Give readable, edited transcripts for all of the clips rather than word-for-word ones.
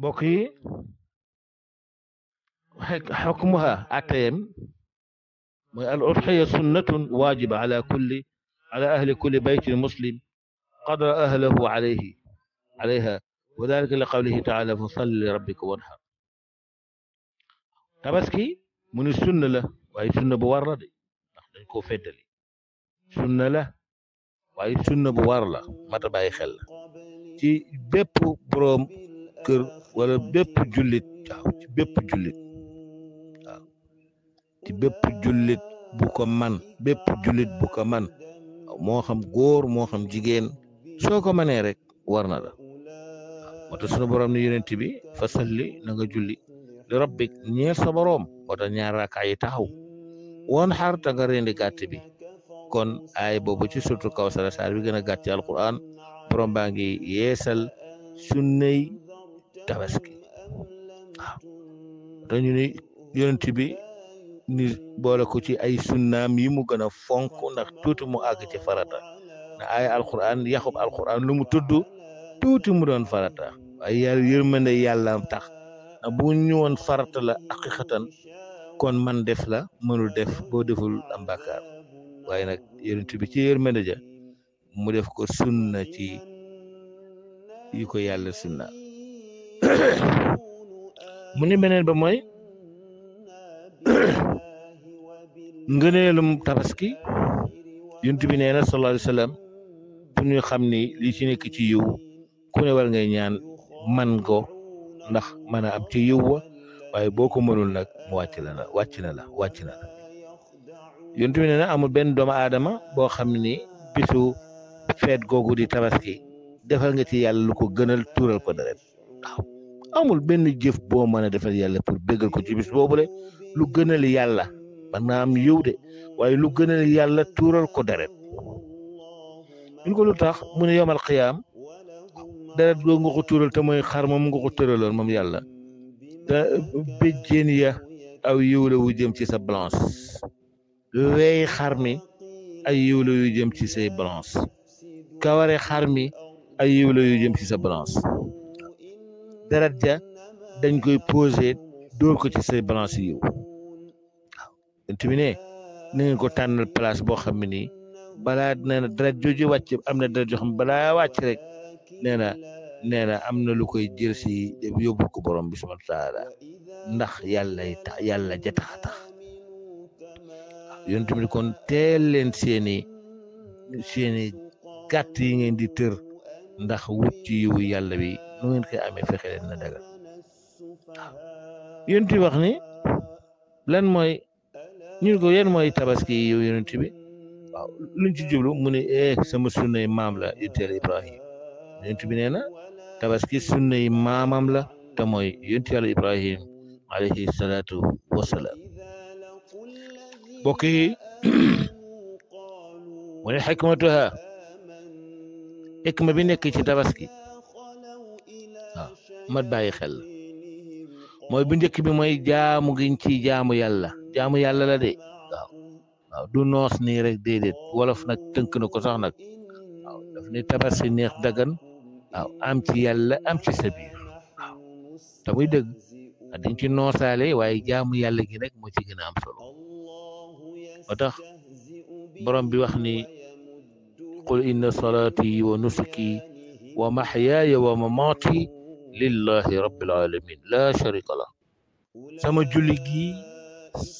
mbokk yi xukmuha atayem mooy al udhiya sunnatun waajiba ala ahli kulli baytin muslim qadra ahlahu alayha wa dalika li qawlihi taala fa salli li rabbika wanhar tabaski mu ni sunna la waaye sunna bu war la de ndax dañ koo feddali sunna la waaye sunna bu war la mata bàyyi xel la ci bépp boroom kër wala bépp jullit waaw ci bépp jullit waaw ci bépp jullit bu ko man bépp jullit bu ko man moo xam góor moo xam jigéen soo ko manee rek war na la moo tax sunu borom ni yonent bi fa salli na nga julli li rabbik ñeel sa borom moo tax ñaar rakaa yi taxaw woon xar ta nga rendi gàtt bi kon ay boobu ci surtu Kawsara saar bi gën a gàtt ci alquran borom baa ngi yeesal sunnay tabaski waaw te ñu ni yonent bi ni boole ko ci ay sunnaam yi mu gën a fonk ndax tuuti mu àgg ci farata na ay alquran yaxub alquran lu mu tudd tuuti mu doon farata waaye yàlla yërmande yàlla tax na bu ñu woon farata la aqiqatan kon man def la mënul def boo deful am bàkkaar waaye nag yonent bi ci yërmande ja mu def ko sunna ci yi ko yàlla sunna mu ni beneen ba mooy ngëneelum tabaski yonent bi nee na sallallahu alayhi wa sallam pour ñu xam ni li ci nekk ci yiw ku ne war ngay ñaan man ko ndax mën a am ci yiw wa waaye boo ko mënul nag mu wàcc na la yonent bi nee na amul benn doomu aadama boo xam ni bisu feet googu di tabaski defal nga ci yàlla lu ko gënal tuural ko deret waaw amul benn jëf boo mën a defal yàlla pour béggal ko ci bis boobule lu gënal yàlla man naa am yiw de waaye lu gënal yàlla tuural ko deret ñun ko lu tax mu ne yomal xiyaam deret googu nga ko tuural te mooy xar moom nga ko tëraloon moom yàlla te béjjéen ya aw yiw la wu jëm ci sa balance weey xar mi ay yiw la yu jëm ci say balance kaware xar mi ay yiw la yu jëm ci sa balance deret ja dañ koy posé dóor ko ci say balance yiw waaw bi ne na ngeen ko tànnal place boo xam ne nii balaa nee na deret jooju wàcc am na deret joo xam ne balaa wàcc rek nee na am na lu koy jël si yóbbu ko borom bi subhanahu wa taala ndax yàlla ja tax a tax yonent bi kon teel leen seeni gàtt yi ngeen di tër ndax wut ci yiwu yàlla bi nu ngeen koy amee fexe leen na dagal waaw yonent bi wax ni lan mooy ñu ko yéen mooy tabaski yi yow yonent bi waaw luñ ci jublu mu ne sama sunnay maam la yonent Ibrahim yonent bi nee na tabaski sunnay maamam la te mooy yonent yàlla Ibrahim alayhi salaatu wasalaam mbokk yi mu ne xikmatuha xikma bi nekk ci tabaski waaw mat bàyyi xel mooy bu njëkk bi mooy jaamu giñ ci jaamu yàlla la de waaw du noos nii rek déedéet wolof nag tënk na ko sax nag waaw daf ne tabaski neex dagan waaw am ci yàlla am ci sa biir waaw te muy dëgg dañ ci noosaale waaye jaamu yàlla gi rek moo ci gën a am solo moo tax borom bi wax ni qul inna salaati wa nusuki wa mahyaaya wa mamaati lillahi rabbil alamin la sharika la sama julli gi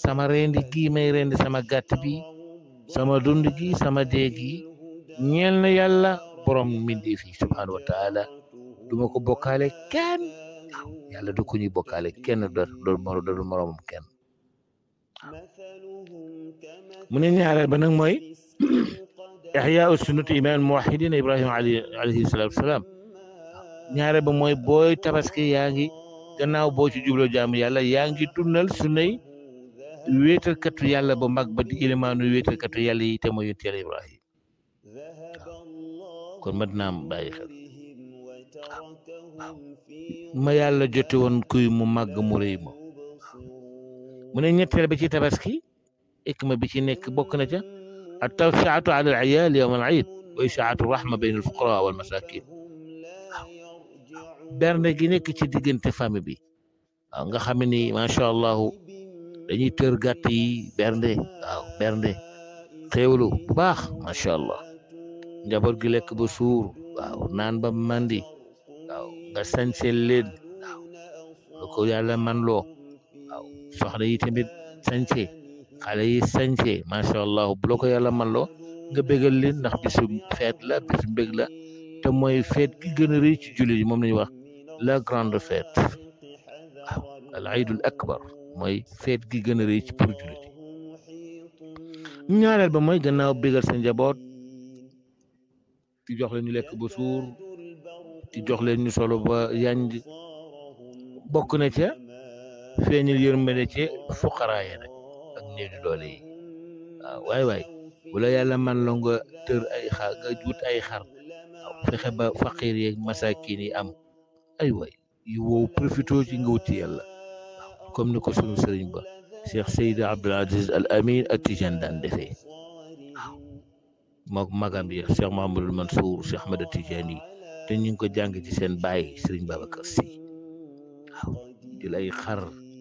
sama rendi gi may rendi sama gàtt bi sama dund gi sama dee gi ñeel na yàlla borom mbindeef yi subhanahu wa taala duma ko bokkaale kenn yàlla du ko ñuy bokkaale kenn doon moromam kenn mu ne ñaareel ba nag mooy ihyaa'u sunnati imaam muwahhidin Ibrahima alayhi salaatu wasalaam ñaareel ba mooy booy tabaski yaa ngi gannaaw boo ci jubloo jaamu yàlla yaa ngi dundal sunnay wéetalkatu yàlla bu mag ba di ilimaanu wéetalkatu yàlla yi te mooy yonent yàlla Ibrahim kon mat naam bàyyi xel waaw ma yàlla jote woon kuy mu màgg mu rëy ma mu ne ñetteel ba ci tabaski ikma bi ci nekk bokk na ca at tawsiatu ala al iyal yawm al iid wa ishaatu rahma bayna al fuqara wal masakin waaw bernde gi nekk ci diggante famille bi waaw nga xam ni macha allah dañuy tër gàtt yi bernde waaw bernde xéewlu bu baax macha allah njaboot gi lekk ba suur waaw naan ba mandi waaw nga sañseel leen waaw lu ko yàlla man loo waaw soxna yi tamit sañse xale yi sañse macha allah bu la ko yàlla man loo nga bégal leen ndax bisu feet la bisu mbég la te mooy feet gi gën a rëy ci jullit yi moom la ñuy wax la grande fête waaw al iidul akbar mooy feet gi gën a rëy ci pour jullit yi ñaareel ba mooy gannaaw bégal sa njaboot ci jox leen ñu lekk ba suur ci jox leen ñu solo ba yanj bokk na ca feeñal yërmande ci fuqaraa yi rek ak néew di doole yi waaw waay bu la yàlla man la nga tër ay xar nga wut ay xar waaw fexe ba faqir yeeg masakin yi am ay waay yu wow profito ci nga wuti yàlla waaw comme ni ko sunu sëriñ ba Cheikh Seydi Abdul Aziz Al Amin At-Tijani daan defee waaw mook magam yi Cheikh Mahamadul Mansour Cheikh Ahmad At-Tijani te ñu ngi ko jàng ci seen baay Sëriñ Babacar Sy waaw jël ay xar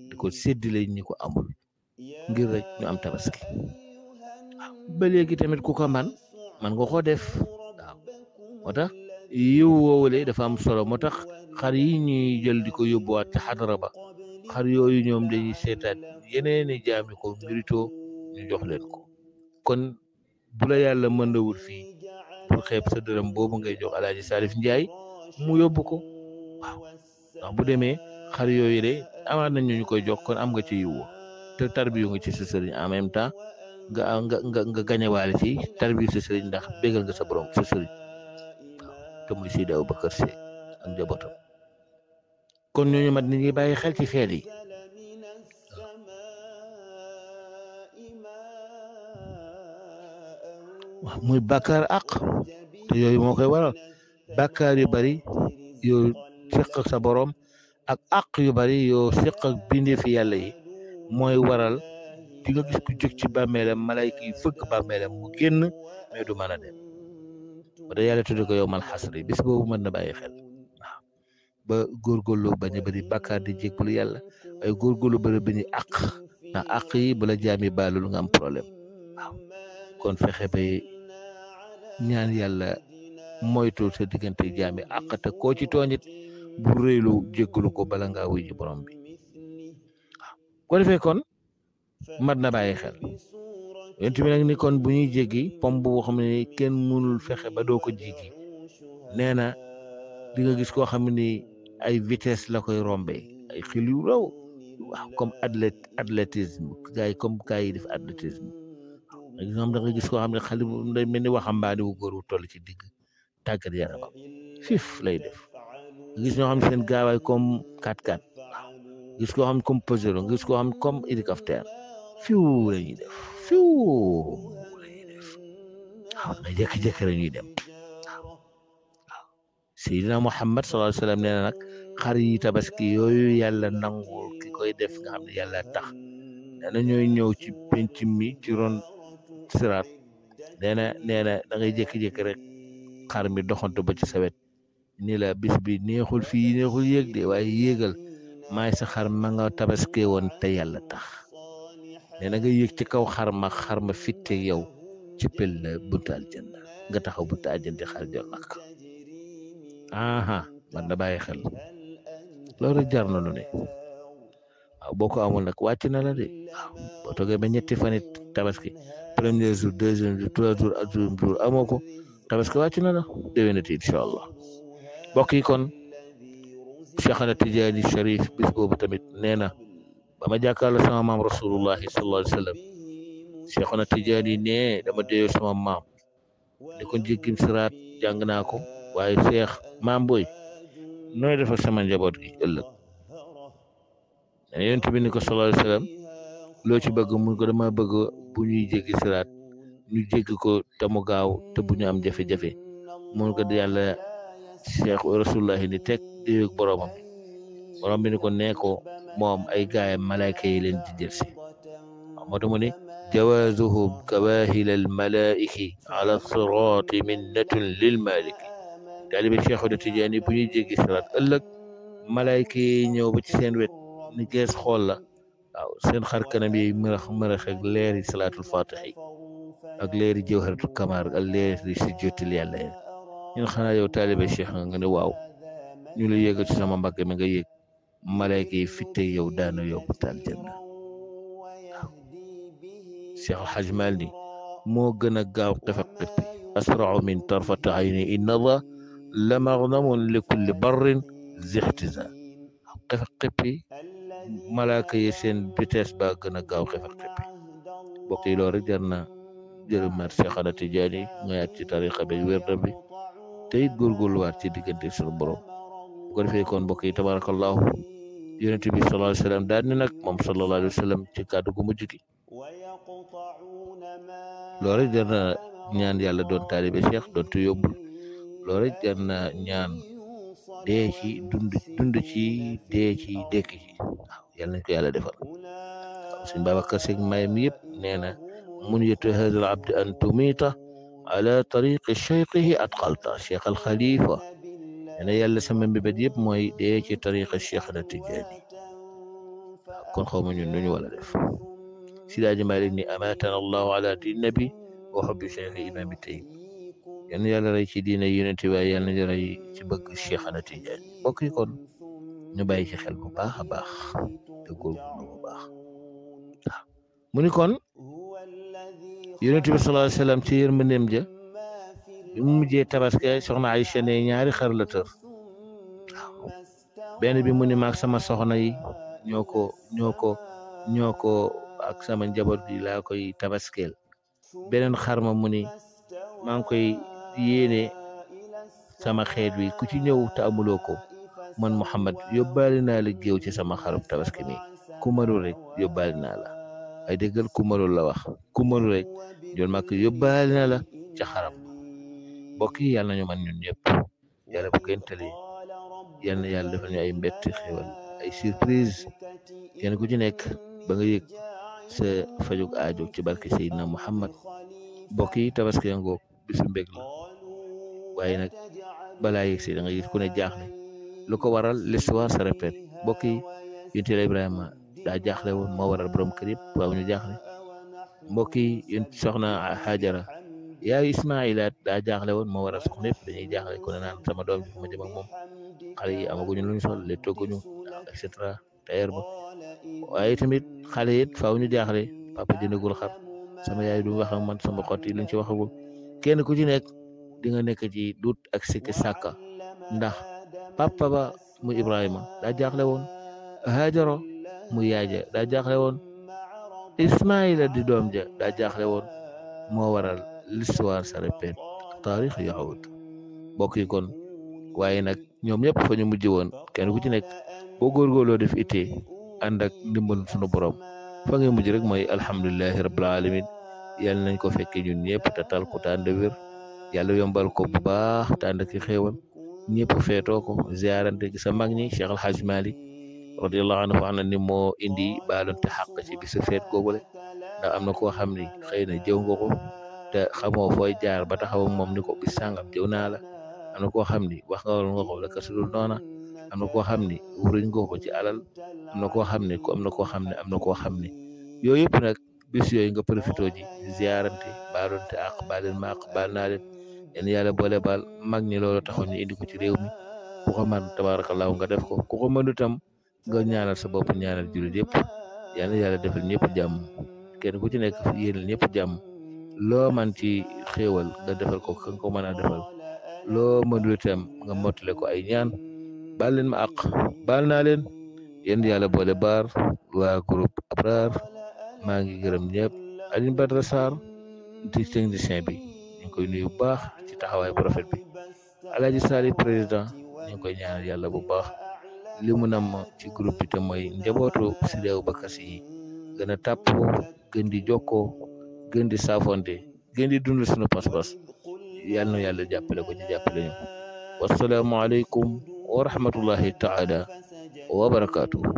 di ko séddale ñi ko amul ngir rek ñu am tabaski waaw ba léegi tamit ku ko man nga koo def waaw moo tax yiw woowule dafa am solo moo tax xar yi ñuy jël di ko yóbbuwaat ci xadara ba xar yooyu ñoom dañuy seetaat yeneeni jaami ko mérito ñu jox leen ko kon bu la yàlla mën wul fii pour xeeb sa dërëm boobu ngay jox Alaaji Salif Njaay mu yóbbu ko waaw ndax bu demee xar yooyu de amaat nañ ñu koy jox kon am nga ci yiw te tarbiyu nga ci sa sëriñ en même temps nga gañewaale ci tarbiyu sa sëriñ ndax bégal nga sa borom sa sëriñ waaw te muy Seydi Aboubacar Sy ak njabootam kon ñooñu mat ni ñuy bàyyi xel ci feel yi waaw muy bàkkaar àq te yooyu moo koy waral bàkkaar yu bari yoo seq ak sa borom ak àq yu bari yoo seq ak bindeefi yàlla yi mooy waral di nga gis ku jóg ci bàmmeelam malayka yi fëgg bàmmeelam mu génn mais du mën a dem ba da yàlla tudde ko yow mal xasri bis boobu mën na bàyyi xel waaw ba góorgóorlu bañ a bëri bàkkaar di jéggalu yàlla waaye góorgóorlu bëri bañu àq ndax àq yi bu la jaami baalul nga am problème waaw kon fexe ba ñaan yàlla moytu sa diggante jaami àq te koo ci tooñit bu réylu jéggalu ko bala ngaa wuy ji borom bi waaw ko defee kon mat na bàyyi xel yonent bi nag ni kon bu ñuy jéggi pom boo xam ne kenn mënul fexe ba doo ko jéggi nee na di nga gis koo xam ni ay vitesse la koy rombe ay xil yu raw waaw comme athlétisme gars yi comme gars yi def athlétisme waaw ñoom da nga gis koo xam ne xale bu day mel ni waxambaane wu góor wu toll ci digg tàggat yaramam fif lay def gis ñoo xam ne seen gaawaay comme 4x4 waaw gis koo xam ne comme Peugeot gis koo xam ne comme hélicoptère fiw la ñuy def fiw la ñuy def waaw nga jékki-jékki la ñuy dem waaw waaw Seydina Muhammad sallallahu alayhi wa sallam nee na nag xar yi tabaski yooyu yàlla nangul ki koy def nga xam ne yàlla tax nee na ñooy ñëw ci penc mi ci ron siraat nee na da ngay jékki-jékki rek xar mi doxantu ba ci sawet ni la bis bi neexul fii neexul yéeg de waaye yéegal maay sa xar ma nga tabaske woon te yàlla tax nee na nga yéeg ci kaw xar ma fitte yow ci pel la buntu aljanna nga taxaw buntu aljanna xar jol nag aha man na bàyyi xel loolu jar na lu ne waaw boo ko amul nag wàcc na la de waaw boo toogee ba ñetti fan it tabaski premier jour deuxième jour trois jours ak jour amoo ko tabaski wàcc na la déwénati incha allah mbokk yi kon Cheikhana Tijaani Sharif bis boobu tamit nee na ba ma jàkkaarloo sama maam rasulullahi sallallahu alayhi wa sallam Cheikhana Tijaani ne dama déyoo sama maam di ko jéggim siraat jàng naa ko waaye Cheikh maam boy nooy defal sama njaboot gi ëllëg yonent bi ni ko sallallahu alayhi wa sallam loo ci bëgg mun ko dama bëgg bu ñuy jéggi siraat ñu jéggi ko te mu gaaw te bu ñu am jafe-jafe mun ko yàlla cheikh rasulullahi ni teg di yëg boromam borom bi ni ko nee ko moom ay gaayam malaayka yi leen di jël si waaw moo tax mu ne jawaazuhum kawaahil al malaa'iki ala siraati minnatun lil maliki taalibe cheikh de Tijaani bu ñuy jéggi siraat ëllëg malaayka yi ñëw ba ci seen wet ni gees xool la waaw seen xar kanam yi mërëx mërëx ak leeri salaatul faatixi ak leeri jawharatul kamaal ak leeri si jotil yàlla yi ñun xanaa yow taalibe cheikh nga ne waaw ñu la yéegal ci sama mbagg mi nga yéeg malayka yi fitte yow daana yóbbu taal janna waaw cheikh alxaj mal ni moo gën a gaaw xefak xippi asrau min tarfati ayni inna allah la magnamun li kulli barrin zixtisa waaw xefak xippi malaaka yi seen vitesse ba gën a gaaw xefak xippi bokk yi loolu rek jar na jërëmat Cheikh Ahmad Tijaani nga yaat ci tariqa bi wérda bi te it góorgóorluwaat ci diggante suñu borom bu ko defee kon mbokk yi tabarakallahu yonent bi sallallahu alayhi wa sallam daal ni nag moom sallallahu alayhi wa sallam ci kàddu gu mujj gi loolu rek jar na ñaan yàlla doon taalibe cheikh doon tu yóbbul loolu rek jar na ñaan dee ci dund ci dee ci dekki ci waaw yàlla nañ ko yàlla defal waaw suñ Babacar Seck mayam yëpp nee na mun yetu hadal abdi an tumita ala tariqi cheikhihi atqalta cheikh al xalifa nee na yàlla sama mbébét yëpp mooy dee ci tariqa cheikh na Tijaani waaw kon xaw ma ñun lu ñu wala def Sidaaji Malik ni amatana allahu ala din nabi wa hubbi cheikh imam Tayyib yal na yàlla rey ci diina yonent waaye yal na rey ci bëgg cheikh na Tijaani mbokk yi kon ñu bàyyi ci xel bu baax a baax te góorgóorlu bu baax waaw mu ni kon yonent bi sallallahu alayhi wa sallam ci yërmandeem ja bi mu mujjee tabaski soxna Aïcha ne ñaari xar la tër waaw benn bi mu ni maag sama soxna yi ñoo ko ak sama njaboot bi laa koy tabaskeel beneen xar ma mu ni maa ngi koy yéene sama xeet wi ku ci ñëw te amuloo ko man Muhammad yóbbaale naa la géew ci sama xarub tabaski mi ku mënul rek yóbbaale naa la ay déggal ku mënul la wax ku mënul rek jol màkk yóbbaale naa la ca xaram mbokk yi yàlla nañu man ñun ñëpp yàlla bu gëntale yàlla na yàlla defal ñu ay mbett xewal ay surprise kenn ku ci nekk ba nga yëg sa fajuk aajo ci barke Seydina Muhammad mbokk yi tabaski ngoog bisu mbég la waaye nag balaa yëg si da nga gis ku ne jaaxle lu ko waral l'histoire se répète mbokk yi yonent Yàlla Ibrahima daa jaaxle woon moo waral borom kër yëpp waaw ñu jaaxle mbokk yi yonent soxna Hajara yaayu Ismailaat daa jaaxle woon moo waral soxna yëpp dañuy jaaxle ku ne naan sama doom ji fu ma jëm ak moom xale yi amaguñu lu ñu sol le togguñu et cetera tailleur ba waaye tamit xale it faaw ñu jaaxle papa jëndagul xar sama yaay du wax ak man sama xott yi luñ ci waxagul kenn ku ci nekk di nga nekk ci dut ak sikki sàkka ndax papa ba mu Ibrahima daa jaaxle woon Hajaro mu yaay ja daa jaaxle woon Ismaila di doom ja daa jaaxle woon moo waral l'histoire se répète taarix yaxawut mbokk yi kon waaye nag ñoom ñëpp fa ñu mujj woon kenn ku ci nekk boo góorgóorloo def ittee ànd ak ndimbal sunu borom fa ngay mujj rek mooy alhamdulilahi rabbil alamin yàlla nañ ko fekkee ñun ñëpp te tal ko tànd wér yàlla yombal ko bu baax tànd ki xéewal ñëpp feetoo ko ziarante gi sa mag ñi Cheikh Alhaj Malik radiyallahu anhu wax na ni moo indi baalonte xàq ci bisu feet googule ndax am na koo xam ni xëy na jëw nga ko te xamoo fooy jaar ba taxaw moom ni ko bis sàngam jëw naa la am na koo xam ni wax nga nga ko la kasulul noona am na koo xam ni wuruñ nga ko ci alal am na koo xam ne am na koo xam ne yooyu yëpp nag bis yooyu nga profité ji ziarante baalonte àq baaleen ma àq baal naa leen yéen yàlla boole baal mag ñi loolu taxoon ñu indi ko ci réew mi ku ko man tabaarakallaahu nga def ko ku ko mënu tam nga ñaanal sa bopp ñaanal jullit yëpp yal na yàlla defal ñëpp jàmm kenn ku ci nekk yéenal ñëpp jàmm loo man ci xéewal nga defal ko ka nga ko mën a defal loo mënul itam nga mottale ko ay ñaan baal leen ma àq baal naa leen yéen yàlla boole baar waa groupe Abrar maa ngi gërëm ñëpp Alioune Badara Sarr di technicien bi ñu ngi koy nuyu bu baax ci taxawaay bu rafet bi Alaaji Sali président ñu ngi koy ñaanal yàlla bu baax li mu nam ci groupe bi te mooy njabootu Sidéew Bakasi yi gën a tàppoo gën di jokkoo gën di saafonte gën di dund suñu pas-pas yal na yàlla jàppale ko ci jàppale ñu wassalaamu aleykum wa rahmatullahi taala wa barakaatuhu